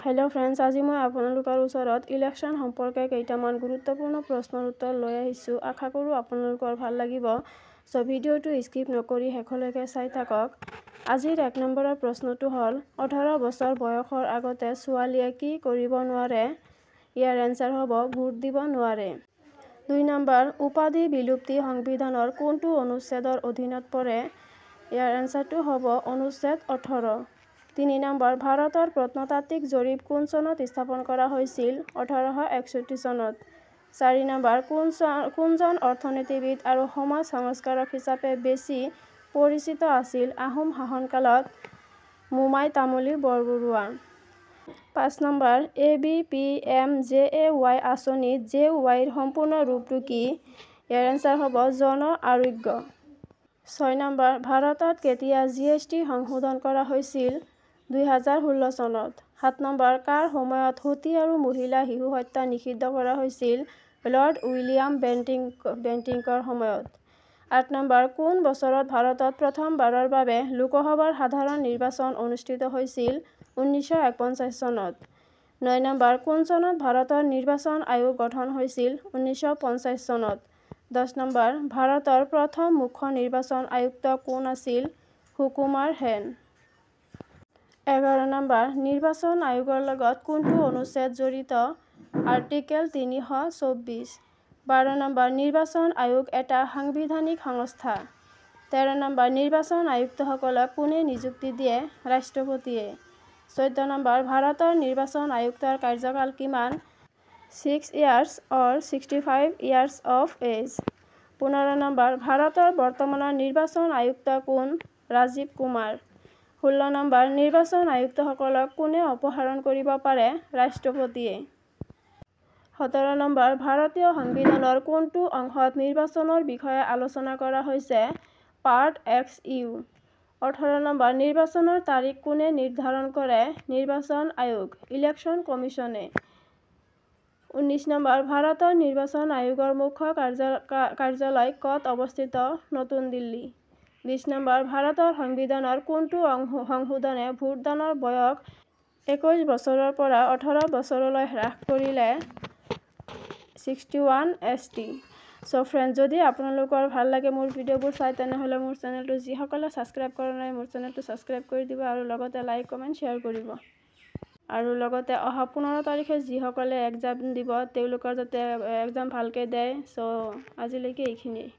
Hello' friends, আজি মই আপোনালোকৰ ওচৰত ইলেকশ্যন সম্পৰ্কে কেইটামান গুৰুত্বপূৰ্ণ প্ৰশ্নৰ উত্তৰ লৈ আহিছোঁ। আশা কৰোঁ আপোনালোকৰ ভাল লাগিব। চ' ভিডিঅ'টো স্কিপ নকৰি শেষলৈকে চাই থাকক। আজিৰ 1 নম্বৰৰ প্ৰশ্নটো হ'ল, 18 বছৰ বয়সৰ আগতে ছোৱালীয়ে কি কৰিব নোৱাৰে? ইয়াৰ এনচাৰ হ'ব ভোট দিব নোৱাৰে। 2 নম্বৰ, উপাধি বিলুপ্তি সংবিধানৰ কোনটো অনুচ্ছেদৰ অধীনত পৰে? ইয়াৰ এনচাৰটো হ'ব অনুচ্ছেদ 18। 3 নম্বৰ, ভাৰতৰ প্ৰত্নতাত্ত্বিক জৰীপ কোন চনত স্থাপন কৰা হৈছিল? 1861 চনত। 4 নম্বৰ, কোনজন অৰ্থনীতিবিদ আৰু সমাজ সংস্কাৰক হিচাপে বেছি পৰিচিত আছিল আহোম শাসনকালত? মোমাই তামুলী বৰবৰুৱা। 5 নম্বৰ, ABPMJAY আঁচনিত জে ৱাইৰ সম্পূৰ্ণ ৰূপটো কি? ইয়াৰ এনচাৰ হ'ব জন আৰোগ্য। 6 নম্বৰ, ভাৰতত কেতিয়া GST সংশোধন কৰা হৈছিল? 2016 চনত। 7 নম্বৰ, কাৰ সময়ত সতী আৰু মহিলা শিশু হত্যা নিষিদ্ধ কৰা হৈছিল? লৰ্ড উইলিয়াম বেণ্টিংকৰ সময়ত। 8 নম্বৰ, কোন বছৰত ভাৰতত প্ৰথমবাৰৰ বাবে লোকসভাৰ সাধাৰণ নিৰ্বাচন অনুষ্ঠিত হৈছিল? 1951 চনত। 9 নম্বৰ, কোন চনত ভাৰতৰ নিৰ্বাচন আয়োগ গঠন হৈছিল? 1950 চনত। 10 নম্বৰ, ভাৰতৰ প্ৰথম মুখ্য নিৰ্বাচন আয়ুক্ত কোন আছিল? সুকুমাৰ সেন। 11 নম্বৰ, নিৰ্বাচন আয়োগৰ লগত কোনটো অনুচ্ছেদ জড়িত? আৰ্টিকেল 324। 12 নম্বৰ, নিৰ্বাচন আয়োগ এটা সাংবিধানিক সংস্থা। 13 নম্বৰ, নিৰ্বাচন আয়ুক্তসকলক কোনে নিযুক্তি দিয়ে? ৰাষ্ট্ৰপতিয়ে। 14 নম্বৰ, ভাৰতৰ নিৰ্বাচন আয়ুক্তৰ কাৰ্যকাল কিমান? 6 years or 65 years of age. 15 number, ভাৰতৰ বৰ্তমানৰ নিৰ্বাচন আয়ুক্ত কোন? ৰাজীৱ কুমাৰ। 16 নম্বৰ, নিৰ্বাচন আয়ুক্তসকলক কোনে অপসাৰণ কৰিব পাৰে? ৰাষ্ট্ৰপতিয়ে। 17 নম্বৰ, ভাৰতীয় সংবিধানৰ কোনটো অংশত নিৰ্বাচনৰ বিষয়ে আলোচনা কৰা হৈছে? Part XU। 18 number, নিৰ্বাচনৰ তাৰিখ কোনে নিৰ্ধাৰণ কৰে? নিৰ্বাচন আয়োগ, ইলেকশ্যন কমিশ্যনে। 19 নম্বৰ, ভাৰতৰ নিৰ্বাচন আয়োগৰ মুখ্য কাৰ্যালয় ক'ত অৱস্থিত? নতুন দিল্লী। 20 নম্বৰ, ভাৰতৰ সংবিধানৰ কোনটো সংশোধনে ভোটদানৰ বয়স 21 বছৰৰ পৰা 18 বছৰলৈ হ্ৰাস কৰিলে? 61 ST। চ' ফ্ৰেণ্ড, যদি আপোনালোকৰ ভাল লাগে মোৰ ভিডিঅ'বোৰ চাই, তেনেহ'লে মোৰ চেনেলটো যিসকলে ছাবস্ক্ৰাইব কৰা নাই, মোৰ চেনেলটো ছাবস্ক্ৰাইব কৰি দিব আৰু লগতে লাইক, কমেণ্ট, শ্বেয়াৰ কৰিব। আৰু লগতে অহা 15 তাৰিখে যিসকলে এক্সাম দিব, তেওঁলোকৰ যাতে এক্সাম ভালকৈ দিয়ে। চ' আজিলৈকে এইখিনিয়েই।